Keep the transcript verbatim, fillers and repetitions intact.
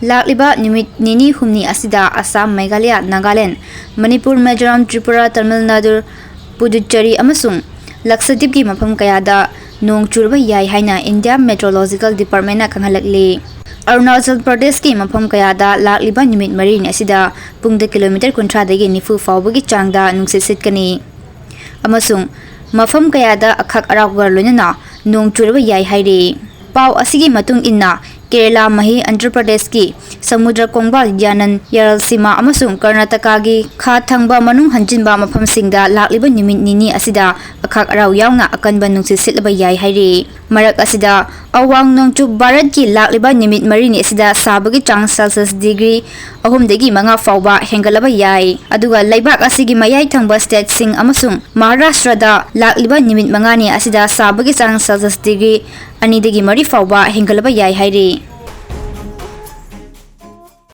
ꯂꯥꯛꯂꯤꯕ ꯅꯨꯃꯤꯠ ꯅꯤꯅꯤ ꯍꯨꯝꯅꯤ ꯑꯁꯤꯗ ꯑꯁꯥꯝ, ꯃꯦꯘꯥꯂꯌꯥ, ꯅꯥꯒꯥꯂꯦꯟ, ꯃꯅꯤꯄꯨꯔ, ꯃꯤꯖꯣꯔꯥꯝ, ꯇ꯭ꯔꯤꯄꯨꯔꯥ, ꯇꯥꯃꯤꯜ ꯅꯥꯗꯨ, ꯄꯨꯗꯨꯆꯦꯔꯤ ꯑꯃꯁꯨꯡ ꯂꯛꯁꯗꯤꯞꯀꯤ ꯃꯐꯝ ꯀꯌꯥꯗ ꯅꯣꯡ ꯆꯨꯔꯕ ꯌꯥꯏ ꯍꯥꯏꯅ ꯏꯟꯗꯤꯌꯥ ꯃꯦꯇ꯭ꯔꯣꯂꯣꯖꯤꯀꯦꯜ ꯗꯤꯄꯥꯔꯠꯃꯦꯟꯅ ꯈꯪꯍꯜꯂꯛꯂꯤ꯫ ꯑꯔꯨꯅꯥꯆꯜ ꯄ꯭ꯔꯗꯦꯁꯀꯤ ꯃꯐꯝ ꯀꯌꯥꯗ ꯂꯥꯛꯂꯤꯕ ꯅꯨꯃꯤꯠ ꯃꯔꯤꯅꯤ ꯑꯁꯤꯗ ꯄꯨꯡꯗ ꯀꯤꯂꯣꯃꯤꯇꯔ ꯀꯨꯟꯊ꯭ꯔꯥꯗꯒꯤ ꯅꯤꯐꯨ ꯐꯥꯎꯕꯒꯤ ꯆꯥꯡꯗ ꯅꯨꯡꯁꯤꯠ ꯁꯤꯠꯀꯅꯤ ꯑꯃꯁꯨꯡ ꯃꯐꯝ ꯀꯌꯥꯗ ꯑꯈꯛ ꯑꯔꯥꯎꯒ ꯂꯣꯏꯅꯅ ꯅꯣꯡ ꯆꯨꯔꯕ ꯌꯥꯏ ꯍꯥꯏꯔꯤ꯫ ꯄꯥꯎ ꯑꯁꯤꯒꯤ ꯃꯇꯨꯡ ꯏꯟꯅ, ꯀꯦꯔꯦꯂꯥ, ꯃꯍꯤ, ꯑꯟꯙ꯭ꯔ ꯄ꯭ꯔꯗꯦꯁꯀꯤ ꯁꯃꯨꯗ꯭ꯔ ꯈꯣꯡꯕꯥꯜ, ꯌꯥꯅꯟ, ꯌꯥꯔꯜꯁꯤꯃꯥ ꯑꯃꯁꯨꯡ ꯀꯔꯅꯥꯇꯀꯥꯒꯤ ꯈꯥ ꯊꯪꯕ ꯃꯅꯨꯡ ꯍꯟꯖꯤꯟꯕ ꯃꯐꯝꯁꯤꯡꯗ ꯂꯥꯛꯂꯤꯕ ꯅꯨꯃꯤꯠ ꯅꯤꯅꯤ ꯑꯁꯤꯗ ꯑꯈꯛ ꯑꯔꯥꯎ ꯌꯥꯎꯅ ꯑꯀꯟꯕ ꯅꯨꯡꯁꯤꯠ ꯁꯤꯠꯂꯕ ꯌꯥꯏ ꯍꯥꯏꯔꯤ꯫ ꯃꯔꯛ ꯑꯁꯤꯗ, ꯑꯋꯥꯡ ꯅꯣꯡꯆꯨꯞ ꯚꯥꯔꯠꯀꯤ ꯂꯥꯛꯂꯤꯕ ꯅꯨꯃꯤꯠ ꯃꯔꯤꯅꯤ ꯑꯁꯤꯗ ꯁꯥꯕꯒꯤ ꯆꯥꯡ ꯁꯦꯜꯁꯤꯌꯁ ꯗꯤꯒ꯭ꯔꯤ ꯑꯍꯨꯝꯗꯒꯤ ꯃꯉꯥ ꯐꯥꯎꯕ ꯍꯦꯟꯒꯠꯂꯕ ꯌꯥꯏ꯫ ꯑꯗꯨꯒ ꯂꯩꯕꯥꯛ ꯑꯁꯤꯒꯤ ꯃꯌꯥꯏ ꯊꯪꯕ ꯁ꯭ꯇꯦꯠꯁꯤꯡ ꯑꯃꯁꯨꯡ ꯃꯍꯥꯔꯥꯁꯇ꯭ꯔꯗ ꯂꯥꯛꯂꯤꯕ ꯅꯨꯃꯤꯠ ꯃꯉꯥꯅꯤ ꯑꯁꯤꯗ ꯁꯥꯕꯒꯤ ꯆꯥꯡ ꯁꯦꯜꯁꯤꯌꯁ ꯗꯤꯒ꯭ꯔꯤ ꯑꯅꯤꯗꯒꯤ ꯃꯔꯤ ꯐꯥꯎꯕ ꯍꯦꯟꯒꯠꯂꯕ ꯌꯥꯏ ꯍꯥꯏꯔꯤ꯫